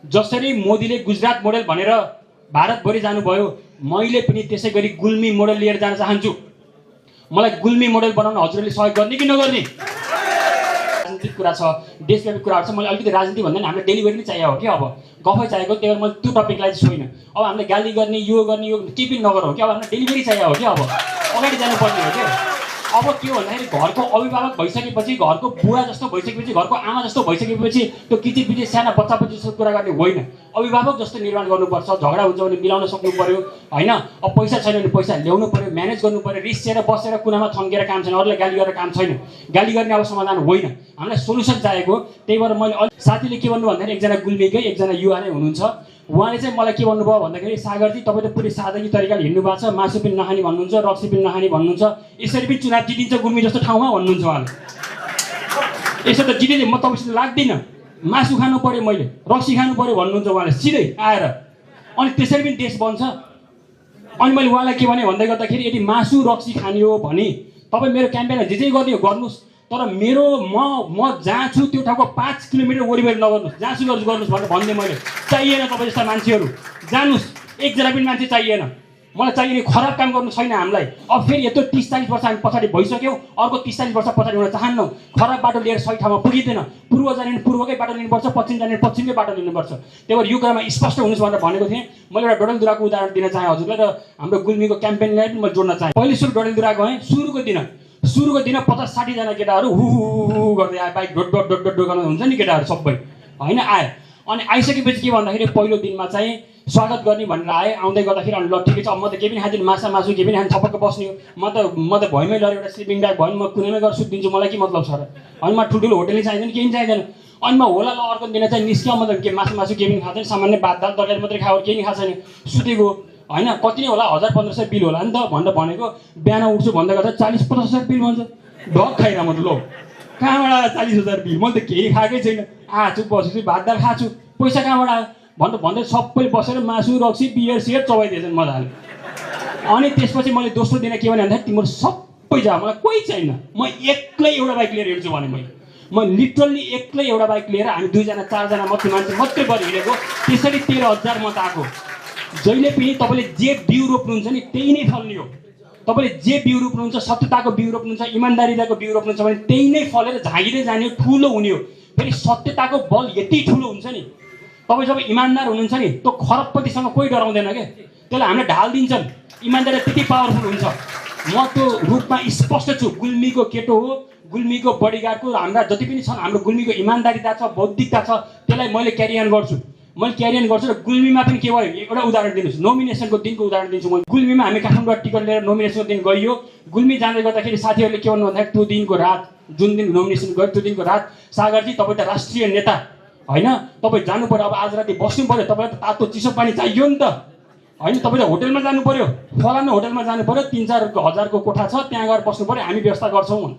जसरी मोदीले गुजरात मोडल भनेर भारतभरि जानुभयो, मैले पनि त्यसै गरी गुल्मी मोडल लिएर जान चाहन्छु। मलाई गुल्मी मोडल बनाउन हजुरहरूले सहयोग गर्ने कि नगर्ने? राजनीतिक कुरा छ, देशव्यापी कुराहरू छ। मैले अलिकति राजनीति भन्दा नि हामीलाई डेलिभरी नै चाहियो हो कि अब गफै चाहिएको, त्यही भएर मैले त्यो टपिकलाई चाहिँ छोइनँ। अब हामीले गाली गर्ने यो केही पनि नगरौँ कि अब हामीलाई डेलिभरी चाहियो हो कि अब अगाडि जानुपर्ने हो कि। अब के हो भन्दाखेरि घरको अभिभावक भइसकेपछि, घरको बुवा जस्तो भइसकेपछि, घरको आमा जस्तो भइसकेपछि त्यो किचिपिची साना बच्चापछि जस्तो कुरा गर्ने होइन। अभिभावक जस्तो निर्माण गर्नुपर्छ। झगडा हुन्छ भने मिलाउन सक्नु पर्यो होइन। अब पैसा छैन भने पैसा ल्याउनु पर्यो, म्यानेज गर्नु पर्यो। रिसेर बसेर कुनामा थन्केर काम छैन, अरूलाई गाली गरेर काम छैन। गाली गर्ने अब समाधान होइन, हामीलाई सोल्युसन चाहिएको। त्यही भएर मैले साथीले के भन्नु भन्दाखेरि एकजना गुल्मीकै एकजना युवा नै हुनुहुन्छ, उहाँले चाहिँ मलाई के भन्नुभयो भन्दाखेरि सागरजी तपाईँ त पुरै साधारण तरिकाले हिँड्नु भएको छ, मासु पनि नखाने भन्नुहुन्छ, रक्सी पनि नखाने भन्नुहुन्छ, यसरी पनि चुनाव जितिन्छ गुल्मी जस्तो ठाउँमा भन्नुहुन्छ उहाँले। यसो त जितिन्छ, म तपाईँसित लाग्दिनँ, मासु खानु पर्यो, मैले रक्सी खानु पर्यो भन्नुहुन्छ उहाँले सिधै आएर। अनि त्यसरी पनि देश बन्छ। अनि मैले उहाँलाई के भने भन्दै गर्दाखेरि यदि मासु रक्सी खाने हो भने तपाईँ मेरो क्याम्पेनमा जे जे गर्ने हो गर्नुहोस्, तर मेरो म जहाँ छु त्यो ठाउँको 5 किलोमिटर वरिपरि नगर्नुहोस्, जहाँसुकै गर्नुहोस् भनेर भन्दै मैले। चाहिएन तपाईँ जस्ता मान्छेहरू, जानुहोस्, एकजना पनि मान्छे चाहिएन मलाई। चाहिने खराब काम गर्नु छैन हामीलाई। अब फेरि यत्रो 30-40 वर्ष हामी पछाडि भइसक्यौँ, अर्को 30-40 वर्ष पछाडि हुन चाहन्नौँ। खराब बाटो लिएर सही ठाउँमा पुगिँदैन। पूर्व जाने पूर्वकै बाटो लिनुपर्छ, पश्चिम जाने पश्चिमकै बाटो लिनुपर्छ। त्यही भएर यो कुरामा स्पष्ट हुनुहोस् भनेर भनेको थिएँ। मैले एउटा डडेलधुराको उदाहरण दिन चाहेँ हजुरलाई र हाम्रो गुल्मीको क्याम्पेनलाई पनि म जोड्न चाहेँ। पहिले सुरु डडेलधुरा गएँ, सुरुको दिन 50-60 जना केटाहरू हु गर्दै आए, बाइक डोट गर्नु हुन्छ नि केटाहरू सबै होइन आए। अनि आइसकेपछि के भन्दाखेरि पहिलो दिनमा चाहिँ स्वागत गर्ने भनेर आए। आउँदै गर्दाखेरि अनि ल ठिकै छ, अब म त केही पनि खाँदिनँ, मासु केही पनि खानु, थपक्क बस्ने हो। म त भयमै लडेर एउटा स्लिपिङ ब्याग भयो, म कुनैमै गएर सुत्दिन्छु, मलाई के मतलब छ र। अनि म ठुल्ठुलो होटलै चाहिँदैन, केही पनि चाहिँदैन। अनि म होला ल अर्को दिन चाहिँ निस्क्यो, म त के मासु केही पनि खाँदैन, सामान्य भात दाल तरकारी मात्रै खायो, केही पनि खाएको छैन, सुतेको होइन। कति नै होला 1000-1500 बिल होला नि त भनेर भनेको। बिहान उठ्छु भन्दै गर्दा 40-50 हजार बिल भन्छ। ढक खाइन म त, लो कहाँबाट आयो 40,000 बिल? मैले त केही खाएकै छैन, आछु बसेछु भात दाल खाछु, पैसा कहाँबाट आयो भनेर भन्दै सबै बसेर मासु रक्सी बियर सियर चबाइदिएछन् मजाले। अनि त्यसपछि मैले दोस्रो दिन के भने भन्दाखेरि तिम्रो सबै जा, मलाई कोही छैन, म एक्लै एउटा बाइक लिएर हिँड्छु भने म लिटरल्ली एक्लै एउटा बाइक लिएर हामी 2-4 मान्छे मात्रै भएर हिँडेको। त्यसरी 13,000 मत आएको। जहिले पनि तपाईँले जे बिउ रोप्नुहुन्छ नि त्यही नै फल्ने हो। तपाईँले जे बिउ रोप्नुहुन्छ, सत्यताको बिउ रोप्नुहुन्छ, इमान्दारिताको बिउ रोप्नुहुन्छ भने त्यही नै फलेर झाँगिँदै जाने हो, ठुलो हुने हो। फेरि सत्यताको बल यति ठुलो हुन्छ नि, तपाईँ जब इमान्दार हुनुहुन्छ नि त्यो खरबपतिसँग कोही डराउँदैन क्या, त्यसलाई हामीले ढाल दिन्छन्। इमान्दारी त्यति पावरफुल हुन्छ। म त्यो रूपमा स्पष्ट छु, गुल्मीको केटो हो, गुल्मीको बडीगार्डको हाम्रा जति पनि छन्, हाम्रो गुल्मीको इमान्दारिता छ, बौद्धिकता छ, त्यसलाई मैले क्यारी अन गर्छु र गुल्मीमा पनि के भयो एउटा उदाहरण दिनुहोस्, नोमिनेसनको दिनको उदाहरण दिन्छु म। गुल्मीमा हामी काठमाडौँबाट टिकट लिएर नोमिनेसनको दिन गइयो। गुल्मी जाँदै गर्दाखेरि साथीहरूले के भन्नु भन्दाखेरि त्यो दिनको रात, जुन दिन नोमिनेसन गयो त्यो दिनको रात, सागरजी तपाईँ त राष्ट्रिय नेता होइन, तपाईँ जानु पर्यो, अब आज राति बस्नु पर्यो, तपाईँलाई त तातो चिसो पानी चाहियो नि त होइन, तपाईँ त होटलमा जानु पर्यो, फलानु होटलमा जानु पर्यो, 3-4 हजारको कोठा छ, त्यहाँ गएर बस्नु पर्यो, हामी व्यवस्था गर्छौँ।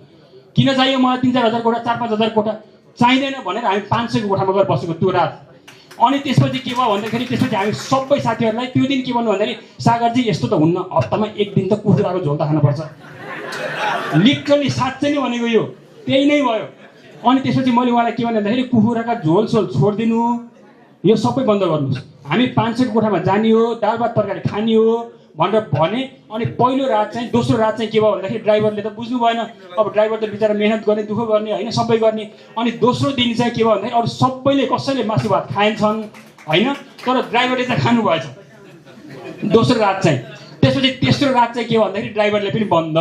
किन चाहियो मलाई 3-4 हजार कोठा, 4-5 हजार कोठा चाहिँदैन भनेर हामी 500को कोठामा गएर बसेको त्यो रात। अनि त्यसपछि के भयो भन्दाखेरि त्यसपछि हामी सबै साथीहरूलाई त्यो दिन के भन्नु भन्दाखेरि सागरजी यस्तो त हुन्न, हप्तामा 1 दिन त कुखुराको झोल त खानुपर्छ। लिटरली साँच्चै नै भनेको यो त्यही नै भयो। अनि त्यसपछि मैले उहाँलाई के भने भन्दाखेरि कुखुराका झोल सोल छोडिदिनु, यो सबै बन्द गर्नुहोस्, हामी 500को कोठामा जाने हो, दाल भात तरकारी खाने हो भनेर भने। अनि पहिलो रात चाहिँ, दोस्रो रात चाहिँ के भयो भन्दाखेरि ड्राइभरले त बुझ्नु भएन, अब ड्राइभर त बिचरा मेहनत गर्ने, दुःख गर्ने होइन, सबै गर्ने। अनि दोस्रो दिन चाहिँ के भयो भन्दाखेरि अरू सबैले कसैले मासु भात खाएछन् होइन, तर ड्राइभरले चाहिँ खानु भएछ दोस्रो रात चाहिँ। त्यसपछि तेस्रो रात चाहिँ के भयो भन्दाखेरि ड्राइभरले पनि बन्द।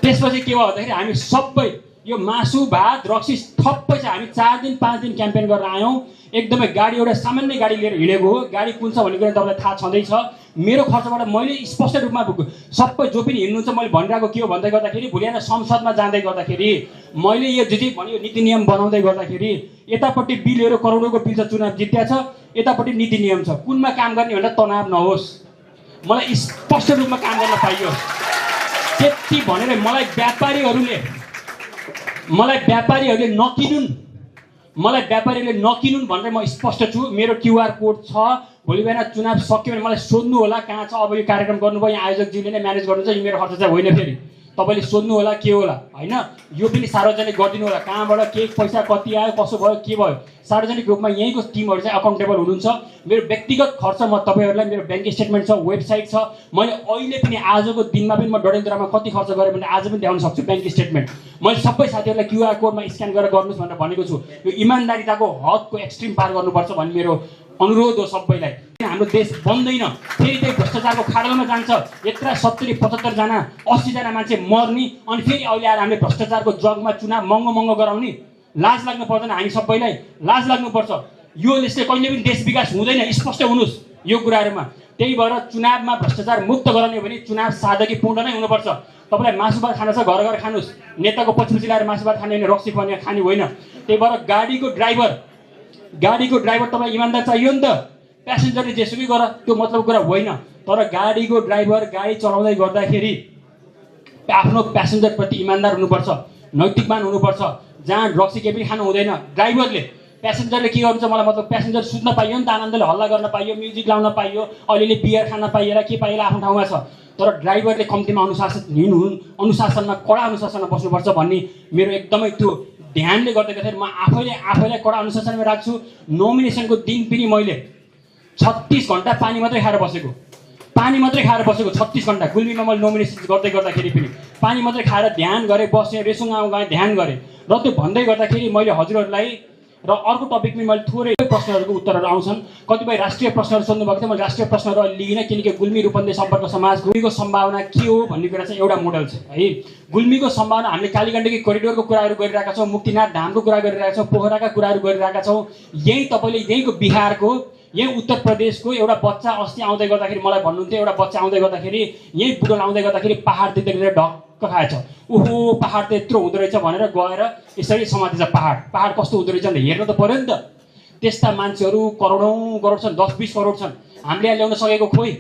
त्यसपछि के भयो भन्दाखेरि हामी सबै यो मासु भात रक्सी थप्पै छ। हामी 4 दिन 5 दिन क्याम्पेन गरेर आयौँ। एकदमै गाडी एउटा सामान्य गाडी लिएर हिँडेको हो। गाडी कुन छ भन्ने कुरा तपाईँलाई थाहा छँदैछ। मेरो खर्चबाट मैले स्पष्ट रूपमा सबै जो पनि हिँड्नुहुन्छ मैले भनिरहेको के हो भन्दै गर्दाखेरि भोलि बिहान संसदमा जाँदै गर्दाखेरि मैले यो जे भन्यो नीति नियम बनाउँदै गर्दाखेरि यतापट्टि बिलहरू करोडौँको बिल छ, चुनाव जित्या छ, यतापट्टि नीति नियम छ, कुनमा काम गर्ने भनेर तनाव नहोस्, मलाई स्पष्ट रूपमा काम गर्न पाइयोस् त्यति भनेर मलाई व्यापारीहरूले नकिनुन् भनेर म स्पष्ट छु। मेरो क्युआर कोड छ। भोलि बिहान चुनाव सक्यो भने मलाई सोध्नु होला कहाँ छ, अब यो कार्यक्रम गर्नुभयो, यहाँ आयोजकज्यूले नै म्यानेज गर्नुहुन्छ, यो मेरो खर्च चाहिँ होइन, फेरि तपाईँले सोध्नु होला के होला होइन, यो पनि सार्वजनिक गरिदिनु होला, कहाँबाट के पैसा कति आयो कसो भयो के भयो, सार्वजनिक रूपमा यहीँको टिमहरू चाहिँ अकाउन्टेबल हुनुहुन्छ। मेरो व्यक्तिगत खर्च म तपाईँहरूलाई मेरो ब्याङ्क स्टेटमेन्ट छ, वेबसाइट छ, मैले अहिले पनि आजको दिनमा पनि म डडेलधुरामा कति खर्च गरेँ भने आज पनि देखाउन सक्छु ब्याङ्क स्टेटमेन्ट। मैले सबै साथीहरूलाई क्युआर कोडमा स्क्यान गरेर गर्नुहोस् भनेर भनेको छु। यो इमान्दारिताको हदको एक्सट्रिम पार गर्नुपर्छ भन्ने मेरो अनुरोध हो सबैलाई। हाम्रो देश बन्दैन, फेरि त्यही भ्रष्टाचारको खाडलमा जान्छ। यत्र 70-75 जना 80 जना मान्छे मर्ने, अनि फेरि अहिले आएर हामीले भ्रष्टाचारको जगमा चुनाव महँगो गराउने। लाज लाग्नु पर्दैन, हामी सबैलाई लाज लाग्नुपर्छ। यो देशले कहिले पनि देश विकास हुँदैन, स्पष्ट हुनुहोस् यो कुराहरूमा। त्यही भएर चुनावमा भ्रष्टाचार मुक्त गराउने हो भने चुनाव सादगीपूर्ण नै हुनुपर्छ। तपाईँलाई मासु भात खान छ घर घर खानुहोस्, नेताको पछि ल्याएर मासु भात खाने होइन, रक्सी खुवाउने खाने होइन। त्यही भएर गाडीको ड्राइभर तपाईँ इमान्दार चाहियो नि त। प्यासेन्जरले जेसुकै गर त्यो मतलब कुरा होइन, तर गाडीको ड्राइभर गाडी चलाउँदै गर्दाखेरि आफ्नो प्यासेन्जरप्रति इमान्दार हुनुपर्छ, नैतिकवान हुनुपर्छ। जहाँ रक्सी केही पनि खानु हुँदैन। ड्राइभरले प्यासेन्जरले के गर्नुहुन्छ मलाई मतलब, प्यासेन्जर सुत्न पाइयो नि त, आनन्दले हल्ला गर्न पाइयो, म्युजिक लाउन पाइयो, अलिअलि बियर खान पाइएला के पाइएला आफ्नो ठाउँमा छ। तर ड्राइभरले कम्तीमा अनुशासनमा कडा अनुशासनमा बस्नुपर्छ भन्ने मेरो एकदमै त्यो ध्यानले गर्दाखेरि म आफैलाई कडा अनुशासनमा राख्छु। नोमिनेसनको दिन पनि मैले 36 घन्टा पानी मात्रै खाएर बसेको 36 घन्टा गुल्मीमा मैले नोमिनेसन गर्दाखेरि पनि पानी मात्रै खाएर ध्यान गरेँ, बसेँ, रेसुङमा गएँ, ध्यान गरेँ। र त्यो भन्दै गर्दाखेरि मैले हजुरहरूलाई र अर्को टपिकमा मैले थोरै प्रश्नहरूको उत्तरहरू आउँछन्। कतिपय राष्ट्रिय प्रश्नहरू सोध्नुभएको थियो, मैले राष्ट्रिय प्रश्नहरू अहिले लिइनँ किनकि गुल्मी रूपन्देही सम्पर्क समाज गुल्मीको सम्भावना के हो भन्ने कुरा चाहिँ एउटा मोडल छ है। गुल्मीको सम्भावना हामीले कालीगण्डकी कोरिडोरको कुराहरू गरिरहेका छौँ, मुक्तिनाथ धामको कुरा गरिरहेका छौँ, पोखराका कुराहरू गरिरहेका छौँ। यहीँको बिहारको, यही उत्तर प्रदेशको एउटा बच्चा अस्ति आउँदै गर्दाखेरि मलाई भन्नुहुन्थ्यो, एउटा बच्चा आउँदै गर्दाखेरि यही बुढोल आउँदै गर्दाखेरि पहाड देख्दै ढक्क खाएछ। ओहो पहाड त यत्रो हुँदो रहेछ भनेर गएर यसरी समातेछ। पहाड कस्तो हुँदो रहेछ भने हेर्नु त पर्यो नि त। त्यस्ता मान्छेहरू करोड छन्, 10-20 करोड छन्। हामीले ल्याउन सकेको खोइ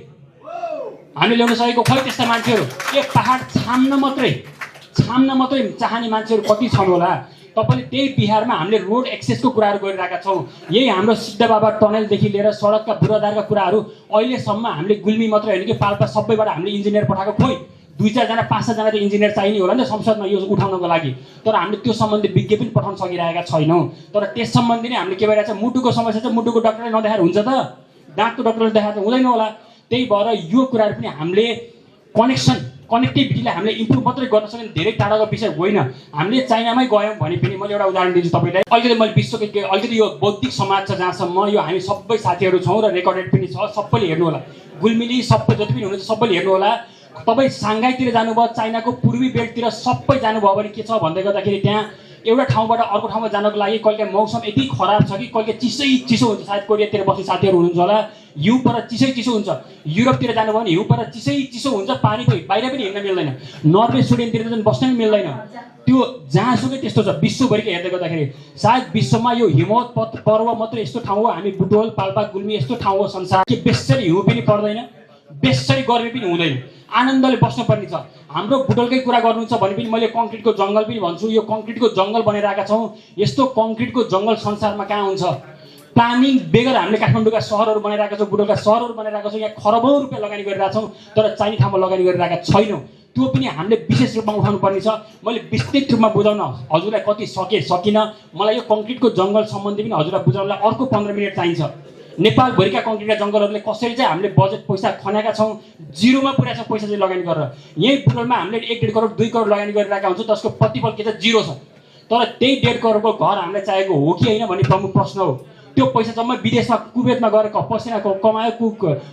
त्यस्ता मान्छेहरू। यो पहाड छाम्न मात्रै चाहने मान्छेहरू कति छन् होला। तपाईँले त्यही बिहारमा हामीले रोड एक्सेसको कुराहरू गरिरहेका छौँ। यही हाम्रो सिद्धबाबा टनलदेखि लिएर सडकका बुरादारका कुराहरू अहिलेसम्म हामीले गुल्मी मात्रै होइन कि पाल्पा सबैबाट हामीले इन्जिनियर पठाएको खोइ 2-4 जना 5-6 जना त इन्जिनियर चाहिने होला नि त संसदमा यो उठाउनको लागि। तर हामीले त्यो सम्बन्धी विज्ञ पनि पठाउन सकिरहेका छैनौँ। तर त्यस सम्बन्धी नै हामीले के भइरहेछ, मुटुको समस्या छ, मुटुको डक्टरले नदेखाएर हुन्छ त, दाँतको डक्टरले देखाएर हुँदैन होला। त्यही भएर यो कुराहरू पनि हामीले कनेक्टिभिटीलाई हामीले इम्प्रुभ मात्रै गर्न सक्ने धेरै टाढाको विषय होइन। हामीले चाइनामै गयौँ भने पनि मैले एउटा उदाहरण दिन्छु तपाईँलाई। अलिकति मैले विश्वको अलिकति यो बौद्धिक समाज छ जहाँसम्म यो हामी सबै साथीहरू छौँ र रेकर्डेड पनि छ, सबैले हेर्नु होला। गुल्मिली सबै जति पनि हुनुहुन्छ सबैले हेर्नु होला। तपाईँ साङ्घाईतिर जानुभयो, चाइनाको पूर्वी बेल्टतिर सबै जानुभयो भने के छ भन्दै गर्दाखेरि त्यहाँ एउटा ठाउँबाट अर्को ठाउँमा जानको लागि कहिले मौसम यति खराब छ कि कहिले चिसो हुन्छ। सायद कोरियातिर बस्ने साथीहरू हुनुहुन्छ होला, हिउँ पर चिसो हुन्छ। युरोपतिर जानुभयो भने हिउँ पर चिसो हुन्छ, पानीको बाहिर पनि हिँड्न मिल्दैन। नर्वे स्विडेनतिर त बस्न पनि मिल्दैन। त्यो जहाँसुकै त्यस्तो छ विश्वभरिकै हेर्दै गर्दाखेरि। सायद विश्वमा यो हिमवत पर्व मात्रै यस्तो ठाउँ हो, हामी बुटवल पाल्पा गुल्मी यस्तो ठाउँ हो संसार कि बेसरी हिउँ पनि पर्दैन, बेसरी गर्मी पनि हुँदैन, आनन्दले बस्नुपर्ने छ। हाम्रो बुटवलकै कुरा गर्नुहुन्छ भने पनि मैले कङ्क्रिटको जङ्गल पनि भन्छु। यो कङ्क्रिटको जङ्गल बनाइरहेका छौँ। यस्तो कङ्क्रिटको जङ्गल संसारमा कहाँ हुन्छ? प्लानिङ बेगर हामीले काठमाडौँका सहरहरू बनाइरहेका छौँ, बुटवलका सहरहरू बनाइरहेका छौँ। यहाँ खरबौँ रुपियाँ लगानी गरिरहेका छौँ, तर चाहिने ठाउँमा लगानी गरिरहेका छैनौँ। त्यो पनि हामीले विशेष रूपमा उठाउनु पर्ने छ। मैले विस्तृत रूपमा बुझाउन हजुरलाई कति सकिनँ। मलाई यो कङ्क्रिटको जङ्गल सम्बन्धी पनि हजुरलाई बुझाउनलाई अर्को 15 मिनट चाहिन्छ। नेपालभरिका कङ्क्रिटका जङ्गलहरूले कसरी चाहिँ हामीले बजेट पैसा खनेका छौँ, जिरोमा पुर्याएको छ पैसा चाहिँ लगानी गरेर। यही बुटवलमा हामीले 1-1.5 करोड 2 करोड लगानी गरिरहेका हुन्छौँ, त्यसको प्रतिफल के छ? जिरो छ। तर त्यही 1.5 करोडको घर हामीलाई चाहिएको हो कि होइन भन्ने प्रमुख प्रश्न हो। त्यो पैसा जम्मै विदेशमा कुवेतमा गएर पसिना कमायो,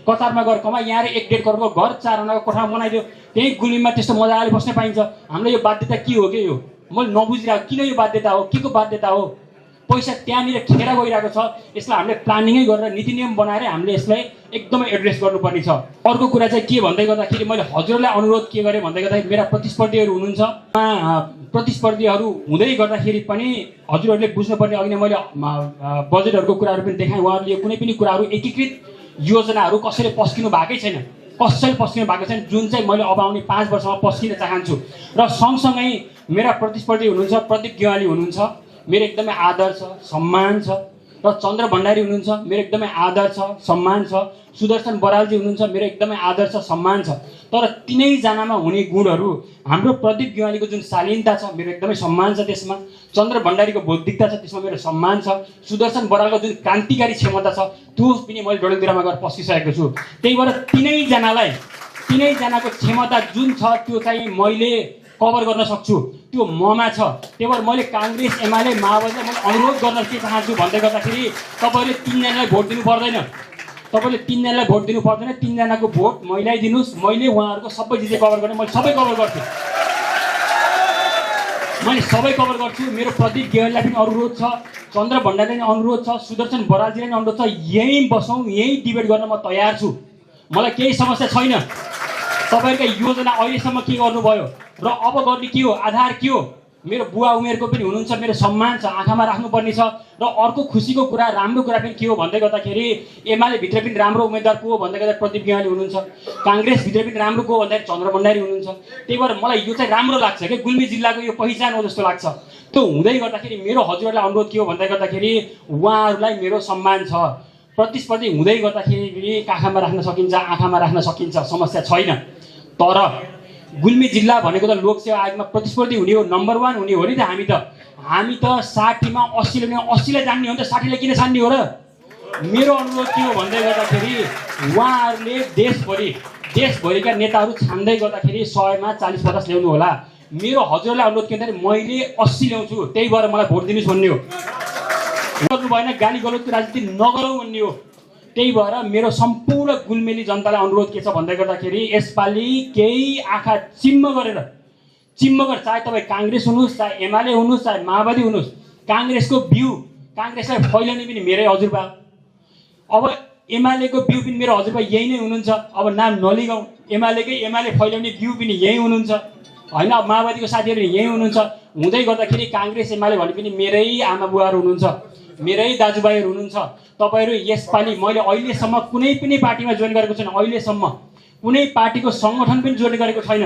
कतारमा गएर कमायो, यहाँ 1-1.5 करोडको घर 4 आनाको कोठामा बनाइदियो। त्यही गुल्मीमा त्यस्तो मजाले बस्न पाइन्छ। हामीलाई यो बाध्यता के हो? के यो मैले नबुझिरहेको किन यो बाध्यता हो? के को बाध्यता हो? पैसा त्यहाँनिर खेर गइरहेको छ। यसलाई हामीले प्लानिङै गरेर नीति नियम बनाएर हामीले यसलाई एकदमै एड्रेस गर्नुपर्ने छ। अर्को कुरा चाहिँ के भन्दै गर्दाखेरि मैले हजुरलाई अनुरोध के गरेँ भन्दै गर्दाखेरि मेरा प्रतिस्पर्धीहरू हुनुहुन्छ। प्रतिस्पर्धीहरू हुँदै गर्दाखेरि पनि हजुरहरूले बुझ्नुपर्ने, अघि नै मैले बजेटहरूको कुराहरू पनि देखाएँ। उहाँहरूले कुनै पनि कुराहरू एकीकृत योजनाहरू कसैले पस्किनु भएकै छैन, जुन चाहिँ मैले अब आउने 5 वर्षमा पस्किन चाहन्छु। र सँगसँगै मेरा प्रतिस्पर्धी हुनुहुन्छ, प्रदीप गेवाली हुनुहुन्छ। मेरो एकदमै आदर छ, सम्मान छ। र चन्द्र भण्डारी हुनुहुन्छ, मेरो एकदमै आदर छ, सम्मान छ। सुदर्शन बरालजी हुनुहुन्छ, मेरो एकदमै आदर छ, सम्मान छ। तर तिनैजनामा हुने गुणहरू, हाम्रो प्रदीप गेवालीको जुन शालीनता छ, मेरो एकदमै सम्मान छ त्यसमा। चन्द्र भण्डारीको बौद्धिकता छ, त्यसमा मेरो सम्मान छ। सुदर्शन बरालको जुन क्रान्तिकारी क्षमता छ, त्यो पनि मैले डडेलधुरामा गएर पस्किसकेको छु। त्यही भएर तिनैजनाको क्षमता जुन छ त्यो चाहिँ मैले कभर गर्न सक्छु, त्यो ममा छ। त्यही भएर मैले काङ्ग्रेस, एमाले, माओवादीलाई मैले अनुरोध गर्न के चाहन्छु भन्दै गर्दाखेरि तपाईँले तिनजनालाई भोट दिनु पर्दैन। तपाईँले तिनजनालाई भोट दिनु पर्दैन। तिनजनाको भोट मैलाई दिनुहोस्। मैले उहाँहरूको सबै चिज कभर गर्ने, मैले सबै कभर गर्छु। मेरो प्रदीप गेवालीलाई पनि अनुरोध छ, चन्द्र भण्डारीलाई पनि अनुरोध छ, सुदर्शन बरालजीलाई पनि अनुरोध छ। यहीँ बसौँ, यहीँ डिबेट गर्न म तयार छु। मलाई केही समस्या छैन। तपाईँहरूका योजना अहिलेसम्म के गर्नुभयो र अब गर्ने के हो, आधार के हो? मेरो बुवा उमेरको पनि हुनुहुन्छ, मेरो सम्मान छ, आँखामा राख्नुपर्ने छ। र अर्को खुसीको कुरा, राम्रो कुरा पनि के हो भन्दै गर्दाखेरि एमाले भित्र पनि राम्रो उम्मेदवार को हो भन्दै गर्दा प्रदीप गेवाली हुनुहुन्छ, काङ्ग्रेसभित्र पनि राम्रो को भन्दाखेरि चन्द्र भण्डारी हुनुहुन्छ। त्यही भएर मलाई यो चाहिँ राम्रो लाग्छ कि गुल्मी जिल्लाको यो पहिचान हो जस्तो लाग्छ। त्यो हुँदै गर्दाखेरि मेरो हजुरहरूलाई अनुरोध के हो भन्दै गर्दाखेरि उहाँहरूलाई मेरो सम्मान छ। प्रतिस्पर्धी हुँदै गर्दाखेरि काखमा राख्न सकिन्छ, आँखामा राख्न सकिन्छ, समस्या छैन। तर गुल्मी जिल्ला भनेको त लोकसेवा आयोगमा प्रतिस्पर्धी हुने हो, नम्बर 1 हुने हो नि त। हामी त 60मा 80 ल्याउने, 80लाई जान्ने हो नि त, 60लाई किन छान्ने हो र? मेरो अनुरोध के हो भन्दै गर्दाखेरि उहाँहरूले देशभरिका नेताहरू छान्दै गर्दाखेरि 100मा 40-50 ल्याउनु होला। मेरो हजुरलाई अनुरोध के भन्दाखेरि मैले 80 ल्याउँछु, त्यही भएर मलाई भोट दिनुहोस् भन्ने हो। गर्नु भएन, गाली गलौजको राजनीति नगरौँ भन्ने हो। त्यही भएर मेरो सम्पूर्ण गुल्मेली जनतालाई अनुरोध के छ भन्दै गर्दाखेरि यसपालि केही आँखा चिम्म गरेर, चाहे तपाईँ काङ्ग्रेस हुनुहोस्, चाहे एमाले हुनुहोस्, चाहे माओवादी हुनुहोस्, काङ्ग्रेसको भ्यू, काङ्ग्रेसलाई फैलाउने पनि मेरै हजुरबा। अब एमालेको भ्यू पनि मेरो हजुरबा यही नै हुनुहुन्छ। अब नाम नलिगाउँ, एमाले फैलाउने भ्यू पनि यही हुनुहुन्छ होइन। अब माओवादीको साथीहरू यही हुनुहुन्छ। हुँदै गर्दाखेरि काङ्ग्रेस, एमाले भने पनि मेरै आमा बुवाहरू हुनुहुन्छ, मेरै दाजुभाइहरू हुनुहुन्छ। तपाईँहरू यसपालि मैले अहिलेसम्म कुनै पनि पार्टीमा जोइन गरेको छैन, अहिलेसम्म कुनै पार्टीको सङ्गठन पनि जोइन गरेको छैन।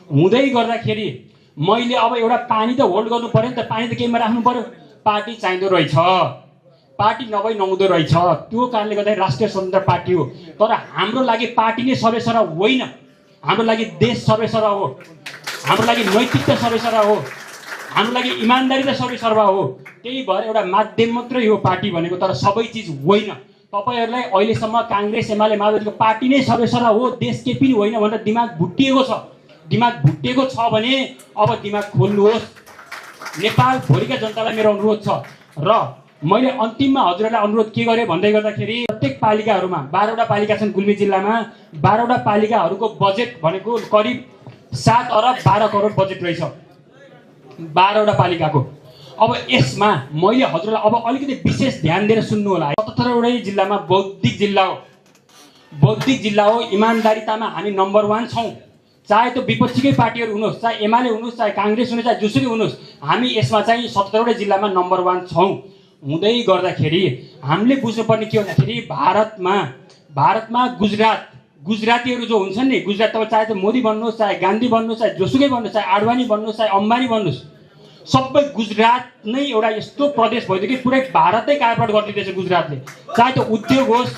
हुँदै गर्दाखेरि मैले अब एउटा पानी त होल्ड गर्नु पऱ्यो नि त, पानी त केहीमा राख्नु पऱ्यो। पार्टी चाहिँदो रहेछ, पार्टी नभई नहुँदो रहेछ। त्यो कारणले गर्दाखेरि राष्ट्रिय स्वतन्त्र पार्टी हो। तर हाम्रो लागि पार्टी नै सर्वेसर्वा होइन, हाम्रो लागि देश सर्वेसर्वा हो, हाम्रो लागि नैतिकता सर्वेसर्वा हो, हाम्रो लागि इमान्दारी त सर्वेसर्वा हो। त्यही भएर एउटा माध्यम मात्रै हो पार्टी भनेको, तर सबै चिज होइन। तपाईँहरूलाई अहिलेसम्म काङ्ग्रेस, एमाले, माओवादीको पार्टी नै सर्वेसर्वा हो, देश के पनि होइन भनेर दिमाग भुट्टिएको छ। दिमाग भुट्टिएको छ भने अब दिमाग खोल्नुहोस्। नेपालभरिका जनतालाई मेरो अनुरोध छ। र मैले अन्तिममा हजुरहरूलाई अनुरोध के गरेँ भन्दै गर्दाखेरि प्रत्येक पालिकाहरूमा 12वटा पालिका छन् गुल्मी जिल्लामा। 12वटा पालिकाहरूको बजेट भनेको करिब 7 अरब 12 करोड बजेट रहेछ 12वटा पालिकाको। अब यसमा मैले हजुरलाई अब अलिकति विशेष ध्यान दिएर सुन्नु होला। 77वटै जिल्लामा बौद्धिक जिल्ला हो। इमान्दारितामा हामी नम्बर 1 छौँ। चाहे त्यो विपक्षीकै पार्टीहरू हुनुहोस्, चाहे एमाले हुनुहोस्, चाहे काङ्ग्रेस हुनुहोस्, चाहे जोसुकै हुनुहोस्, हामी यसमा चाहिँ 77वटै जिल्लामा नम्बर 1 छौँ। हुँदै गर्दाखेरि हामीले बुझ्नुपर्ने के भन्दाखेरि भारतमा गुजरातीहरू जो हुन्छन् नि, गुजरात तपाईँ चाहे त्यो मोदी भन्नुहोस्, चाहे गान्धी भन्नुहोस्, चाहे जोसुकै भन्नुहोस्, चाहे आडवाणी भन्नुहोस्, चाहे अम्बानी भन्नुहोस्, सबै गुजरात नै एउटा यस्तो प्रदेश भइदियो कि पुरै भारतै कायापलट गरिदिँदैछ गुजरातले। चाहे त्यो उद्योग होस्,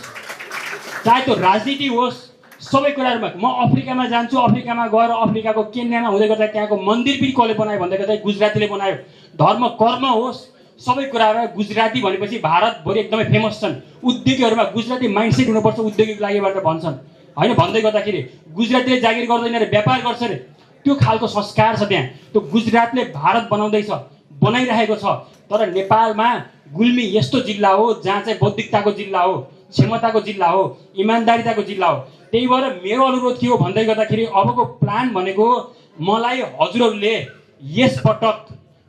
चाहे त्यो राजनीति होस्, सबै कुराहरूमा। म अफ्रिकामा जान्छु, अफ्रिकामा गएर अफ्रिकाको केन्यामा हुँदै गर्दा त्यहाँको मन्दिर पनि कसले बनायो भन्दै गर्दा गुजरातीले बनायो। धर्म कर्म होस्, सबै कुरामा गुजराती भनेपछि भारतभरि एकदमै फेमस छन्। उद्योगीहरूमा गुजराती माइन्डसेट हुनुपर्छ उद्योगीको लागि भनेर भन्छन् होइन। भन्दै गर्दाखेरि गुजरातीले जागिर गर्दैन रे, व्यापार गर्छ रे, त्यो खालको संस्कार छ त्यहाँ। त्यो गुजरातले भारत बनाइरहेको छ। तर नेपालमा गुल्मी यस्तो जिल्ला हो जहाँ चाहिँ बौद्धिकताको जिल्ला हो, क्षमताको जिल्ला हो, इमान्दारिताको जिल्ला हो। त्यही भएर मेरो अनुरोध के हो भन्दै गर्दाखेरि अबको प्लान भनेको मलाई हजुरहरूले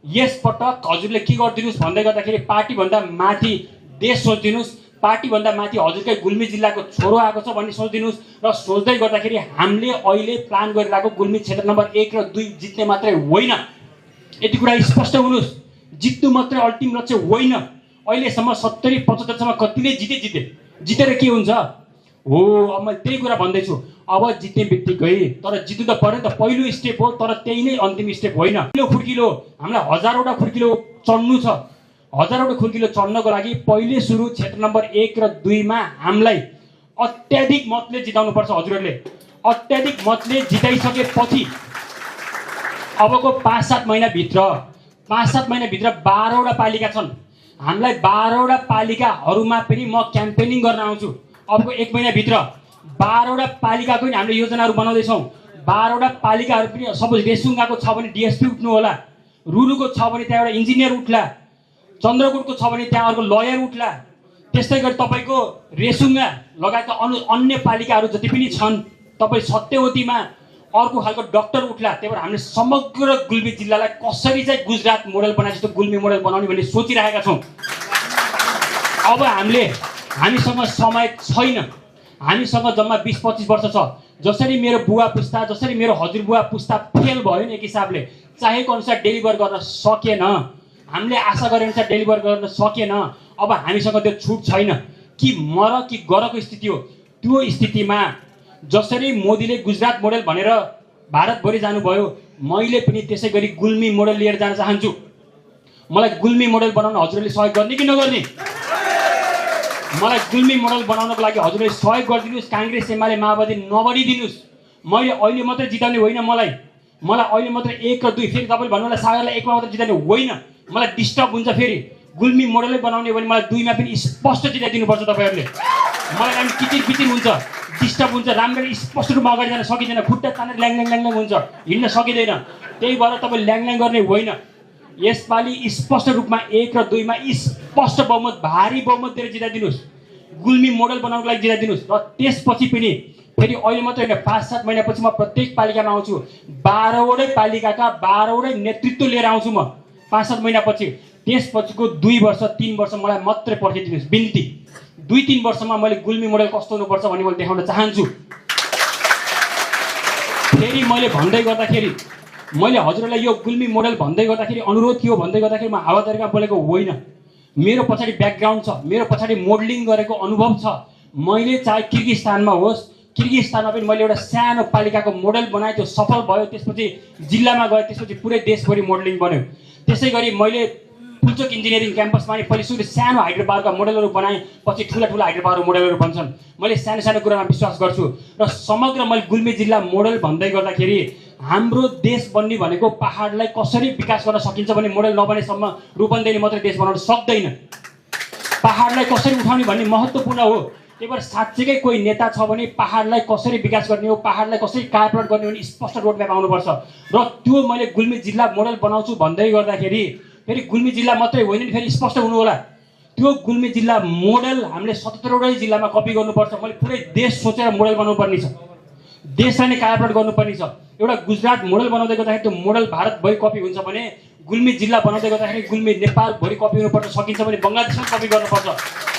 यसपटक हजुरले के गरिदिनुहोस् भन्दै गर्दाखेरि पार्टीभन्दा माथि देश सोचिदिनुहोस्, पार्टीभन्दा माथि हजुरकै गुल्मी जिल्लाको छोरो आएको छ भन्ने सोचिदिनुहोस्। र सोच्दै गर्दाखेरि हामीले अहिले प्लान गरिरहेको गुल्मी क्षेत्र नम्बर 1 र 2 जित्ने मात्रै होइन, यति कुरा स्पष्ट हुनुहोस्। जित्नु मात्रै अल्टिम लक्ष्य होइन। अहिलेसम्म 70-75सम्म कतिले जितेर के हुन्छ हो। अब मैले त्यही कुरा भन्दैछु। अब जित्ने बित्तिकै तर जित्नु त पर्यो नि त, पहिलो स्टेप हो, तर त्यही नै अन्तिम स्टेप होइन। खुर्किलो हामीलाई 1000वटा खुर्किलो चढ्नु छ। हजारौँ खुर्किलो चढ्नको लागि पहिले सुरु क्षेत्र नम्बर 1 र 2 मा हामीलाई अत्याधिक मतले जिताउनु पर्छ। हजुरहरूले अत्याधिक मतले जिताइसकेपछि अबको 5-7 महिनाभित्र 12वटा पालिका छन्। हामीलाई 12वटा पालिकाहरूमा पनि म क्याम्पेनिङ गर्न आउँछु। अबको 1 महिनाभित्र 12वटा पालिकाको पनि हामीले योजनाहरू बनाउँदैछौँ। 12वटा पालिकाहरू पनि सपोज रेसुङ्गाको छ भने डिएसपी उठ्नु होला, रुरुको छ भने त्यहाँ एउटा इन्जिनियर उठ्ला, चन्द्रकोटको छ भने त्यहाँ अर्को लयर उठ्ला। त्यस्तै गरी तपाईँको रेसुङ्गा लगायतका अन्य पालिकाहरू जति पनि छन्, तपाईँ सत्यवतीमा अर्को खालको डाक्टर उठ्ला। त्यही भएर हामीले समग्र गुल्मी जिल्लालाई कसरी चाहिँ गुजरात मोडल बनाए जस्तो गुल्मी मोडल बनाउने भन्ने सोचिरहेका छौँ। अब हामीसँग समय छैन। हामीसँग जम्मा 20-25 वर्ष छ। जसरी मेरो बुवा पुस्ता, जसरी मेरो हजुरबुवा पुस्ता फेल भयो नि एक हिसाबले, चाहेको अनुसार डेलिभर गर्न सकेन, हामीले आशा गरे अनुसार डेलिभर गर्न सकेन। अब हामीसँग त्यो छुट छैन कि मर कि गरको स्थिति हो। त्यो स्थितिमा जसरी मोदीले गुजरात मोडल भनेर भारतभरि जानुभयो, मैले पनि त्यसै गरी गुल्मी मोडल लिएर जान चाहन्छु। मलाई गुल्मी मोडल बनाउन हजुरहरूले सहयोग गर्ने कि नगर्ने? मलाई गुल्मी मोडल बनाउनको लागि हजुरले सहयोग गरिदिनुहोस्। काङ्ग्रेस एमाले माओवादी नबनिदिनुहोस्। मैले अहिले मात्रै जिताउने होइन, मलाई अहिले मात्रै 1 र 2 फेरि तपाईँले भन्नु होला सागरलाई 1 मा मात्रै जिताउने होइन। मलाई डिस्टर्ब हुन्छ। फेरि गुल्मी मोडलै बनाउने भने मलाई 2 मा पनि स्पष्ट जिताइदिनुपर्छ तपाईँहरूले। मलाई लागि किचिर हुन्छ, डिस्टर्ब हुन्छ, राम्ररी स्पष्ट रूपमा अगाडि जान सकिँदैन, खुट्टा तानेर ल्याङ हुन्छ, हिँड्न सकिँदैन। त्यही भएर तपाईँ ल्याङ गर्ने होइन। यसपालि स्पष्ट रूपमा 1 र 2 मा स्पष्ट बहुमत, भारी बहुमत दिएर जिताइदिनुहोस्। गुल्मी मोडल बनाउनको लागि जिताइदिनुहोस्। र त्यसपछि पनि फेरि अहिले मात्रै होइन, 5-7 महिनापछि म प्रत्येक पालिकामा आउँछु। 12वटै पालिकाका 12वटै नेतृत्व लिएर आउँछु म 5-7 महिनापछि। त्यसपछिको 2 वर्ष 3 वर्ष मलाई मात्रै पर्खिदिनुहोस्। बिन्ती 2-3 वर्षमा मैले गुल्मी मोडल कस्तो हुनुपर्छ भन्ने मैले देखाउन चाहन्छु। फेरि मैले भन्दै गर्दाखेरि, मैले हजुरहरूलाई यो गुल्मी मोडल भन्दै गर्दाखेरि अनुरोध के हो भन्दै गर्दाखेरि म हावादारीमा बोलेको होइन। मेरो पछाडि ब्याकग्राउन्ड छ, मेरो पछाडि मोडलिङ गरेको अनुभव छ। मैले चाहे किर्गिस्तानमा होस्, किर्गिस्तानमा पनि मैले एउटा सानो पालिकाको मोडल बनाएँ, त्यो सफल भयो। त्यसपछि जिल्लामा गएँ, त्यसपछि पुरै देशभरि मोडलिङ बन्यो। त्यसै गरी मैले पुल्चोक इन्जिनियरिङ क्याम्पसमा नि पहिले सुरु सानो हाइड्रो पावरका मोडलहरू बनाएँ, पछि ठुला हाइड्रो पावर मोडलहरू बन्छन्। मैले सानो कुरामा विश्वास गर्छु। र समग्र मैले गुल्मी जिल्ला मोडल भन्दै गर्दाखेरि हाम्रो देश बन्ने भनेको पहाडलाई कसरी विकास गर्न सकिन्छ भन्ने मोडल नबनेसम्म रूपन्देहीले मात्रै देश बनाउन सक्दैन। पहाडलाई कसरी उठाउने भन्ने महत्त्वपूर्ण हो। त्यही भएर साँच्चैकै कोही नेता छ भने पहाडलाई कसरी विकास गर्ने हो, पहाडलाई कसरी कायापलट गर्ने हो भने स्पष्ट रोडम्याप आउनुपर्छ। र त्यो मैले गुल्मी जिल्ला मोडल बनाउँछु भन्दै गर्दाखेरि फेरि गुल्मी जिल्ला मात्रै होइन नि, फेरि स्पष्ट हुनु होला। त्यो गुल्मी जिल्ला मोडल हामीले 77वटै जिल्लामा कपी गर्नुपर्छ। मैले पुरै देश सोचेर मोडल बनाउनुपर्ने छ, देशलाई नै कायापलट गर्नुपर्ने छ। एउटा गुजरात मोडल बनाउँदै गर्दाखेरि त्यो मोडल भारतभरि कपी हुन्छ भने गुल्मी जिल्ला बनाउँदै गर्दाखेरि गुल्मी नेपालभरि कपी हुनुपर्छ। सकिन्छ भने बङ्गलादेशमा कपी गर्नुपर्छ,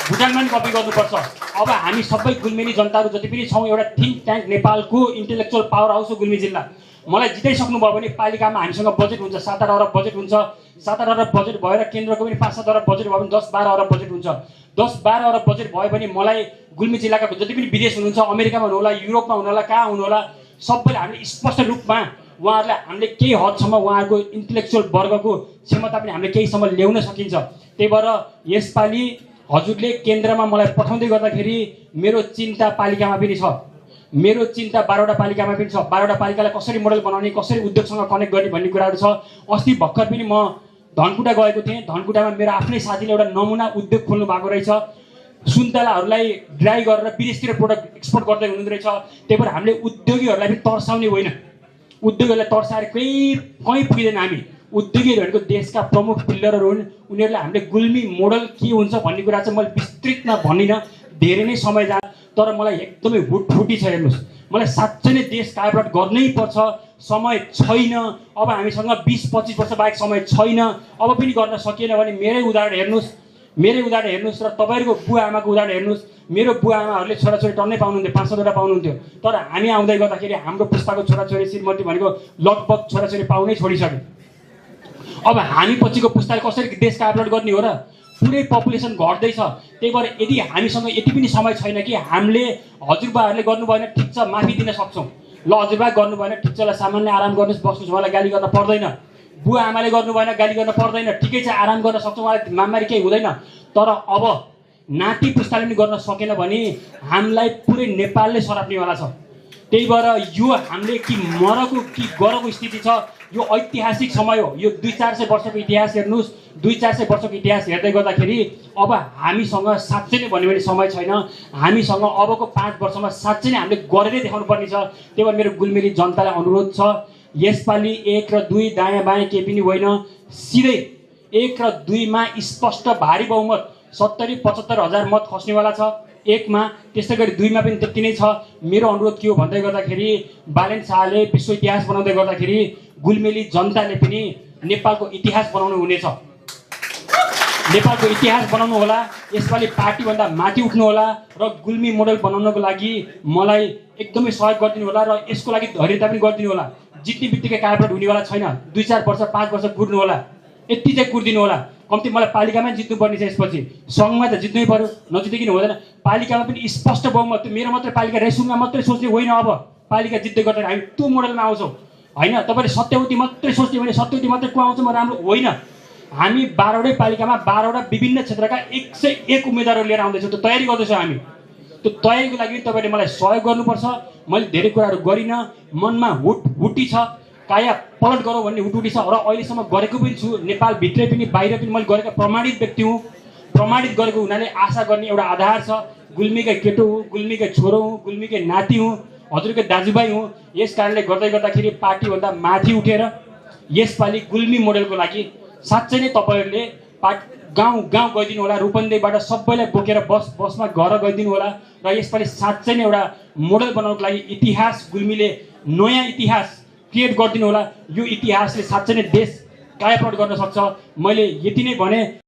भुटानमा पनि कपी गर्नुपर्छ। अब हामी सबै गुल्मेली जनताहरू जति पनि छौँ, एउटा थिङ्क ट्याङ्क नेपालको इन्टेलेक्चुअल पावर हाउस हो गुल्मी जिल्ला। मलाई जिताइसक्नुभयो भने पालिकामा हामीसँग बजेट हुन्छ, 7-8 अरब बजेट हुन्छ। 7-8 अरब बजेट भएर केन्द्रको पनि 5-7 अरब बजेट भयो भने 10-12 अरब बजेट हुन्छ। 10-12 अरब बजेट भयो भने मलाई गुल्मी जिल्लाका जति पनि विदेश हुनुहुन्छ, अमेरिकामा हुनुहोला, युरोपमा हुनुहोला, कहाँ हुनुहोला, सबैले हामीले स्पष्ट रूपमा उहाँहरूलाई हामीले केही हदसम्म उहाँहरूको इन्टेलेक्चुअल वर्गको क्षमता पनि हामीले केहीसम्म ल्याउन सकिन्छ। त्यही भएर यसपालि हजुरले केन्द्रमा मलाई पठाउँदै गर्दाखेरि मेरो चिन्ता पालिकामा पनि छ, मेरो चिन्ता 12वटा पालिकामा पनि छ। 12वटा पालिकालाई कसरी मोडल बनाउने, कसरी उद्योगसँग कनेक्ट गर्ने भन्ने कुराहरू छ। अस्ति भर्खर पनि म धनकुटा गएको थिएँ। धनकुटामा मेरो आफ्नै साथीले एउटा नमुना उद्योग खोल्नु भएको रहेछ। सुन्तलाहरूलाई ड्राई गरेर विदेशतिर प्रोडक्ट एक्सपोर्ट गर्दै हुनुहुँदो रहेछ। त्यही भएर हामीले उद्योगीहरूलाई पनि तर्साउने होइन, उद्योगीहरूलाई तर्साएर कहीँ पुग्दैन। हामी उद्योगीहरू भनेको देशका प्रमुख पिल्लरहरू हुन्। उनीहरूलाई हामीले गुल्मी मोडल के हुन्छ भन्ने कुरा चाहिँ मैले विस्तृतमा भनिनँ, धेरै नै समय जा। तर मलाई एकदमै हुटफुटी छ। हेर्नुहोस्, मलाई साँच्चै नै देश कायापलट गर्नै पर्छ। समय छैन। अब हामीसँग 20-25 वर्ष बाहेक समय छैन। अब पनि गर्न सकिएन भने मेरै उदाहरण हेर्नुहोस्, र तपाईँहरूको बुवा आमाको उदाहरण हेर्नुहोस्। मेरो बुवा आमाहरूले छोराछोरी टन्नै पाउनुहुन्थ्यो, 5-7वटा पाउनुहुन्थ्यो। तर हामी आउँदै गर्दाखेरि हाम्रो पुस्ताको छोराछोरी श्रीमती भनेको लगभग छोराछोरी पाउनै छोडिसक्यो। अब हामी पछिको पुस्ताले कसरी देश कायापलट गर्ने हो र? पुरै पपुलेसन घट्दैछ। त्यही भएर यदि हामीसँग यति पनि समय छैन कि हामीले हजुरबाहरूले गर्नु भएन, ठिक छ माफी दिन सक्छौँ, ल हजुरबा गर्नु भएन ठिक छ, ल सामान्य आराम गर्नुहोस्, बस्नुहोस्, मलाई गाली गर्न पर्दैन, बुवा आमाले गर्नु भएन, गाली गर्न पर्दैन, ठिकै छ, आराम गर्न सक्छौँ, उहाँलाई महामारी केही हुँदैन। तर अब नाति पुस्ताले पनि गर्न सकेन भने हामीलाई पुरै नेपालले सराप्नेवाला छ। त्यही भएर यो हामीले कि मरको कि गरको स्थिति छ। यो ऐतिहासिक समय हो। यो 200-400 वर्षको इतिहास हेर्नुहोस्। 200-400 वर्षको इतिहास हेर्दै गर्दाखेरि अब हामीसँग साँच्चै नै भन्यो भने समय छैन। हामीसँग अबको 5 वर्षमा साँच्चै नै हामीले गरेरै देखाउनु पर्ने छ। त्यही भएर मेरो गुल्मेली जनतालाई अनुरोध छ, यसपालि 1 र 2 दायाँ बायाँ केही पनि होइन, सिधै 1 र 2 मा स्पष्ट भारी बहुमत 70-75 हजार मत खस्नेवाला छ। 1 मा त्यस्तै गरी 2 मा पनि त्यति नै छ। मेरो अनुरोध के हो भन्दै गर्दाखेरि बालेन शाहले विश्व इतिहास बनाउँदै गर्दाखेरि गुल्मेली जनताले पनि नेपालको इतिहास बनाउनु हुनेछ। नेपालको इतिहास बनाउनु होला। यसपालि पार्टीभन्दा माथि उठ्नु होला र गुल्मी मोडल बनाउनको लागि मलाई एकदमै सहयोग गरिदिनु होला र यसको लागि धैर्यता पनि गरिदिनु होला। जित्ने बित्तिकै कायापलट हुनेवाला छैन। 2-4 वर्ष 5 वर्ष कुर्नु होला, यति चाहिँ कुर्दिनु होला। कम्ती मलाई पालिकामा जित्नुपर्ने छ, यसपछि सङ्घमा त जित्नै पर्यो, नजित्दै हुँदैन। पालिकामा पनि स्पष्ट बहुमत, मेरो मात्रै पालिका रेसुङमा मात्रै सोच्ने होइन। अब पालिका जित्दै गर्दा हामी त्यो मोडलमा आउँछौँ होइन। तपाईँले सत्यवती मात्रै सोच्ने भने सत्यवती मात्रै को आउँछ म राम्रो होइन। हामी 12वटै पालिकामा 12वटा विभिन्न क्षेत्रका 101 उम्मेदवारहरू लिएर आउँदैछौँ। त्यो तयारी गर्दैछौँ हामी। त्यो तयारीको लागि तपाईँले मलाई सहयोग गर्नुपर्छ। मैले धेरै कुराहरू गरिनँ, मनमा हुटी छ, काया पलट गरौँ भन्ने हुटुटी छ र अहिलेसम्म गरेको पनि छु। नेपालभित्रै पनि बाहिर पनि मैले गरेका प्रमाणित व्यक्ति हुँ। प्रमाणित गरेको हुनाले आशा गर्ने एउटा आधार छ। गुल्मीकै केटो हुँ, गुल्मीकै छोरो हुँ, गुल्मीकै नाति हुँ, हजुरकै दाजुभाइ हुँ। यस कारणले गर्दाखेरि पार्टीभन्दा माथि उठेर यसपालि गुल्मी मोडलको लागि साँच्चै नै तपाईँहरूले गाउँ गाउँ गइदिनु होला। रूपन्देहीबाट सबैलाई बोकेर बसमा घर गइदिनु होला र यसपालि साँच्चै नै एउटा मोडल बनाउनको लागि इतिहास गुल्मीले नयाँ इतिहास क्रिएट गरिदिनु होला। यो इतिहासले साँच्चै नै देश कायापलट गर्न सक्छ। मैले यति नै भने।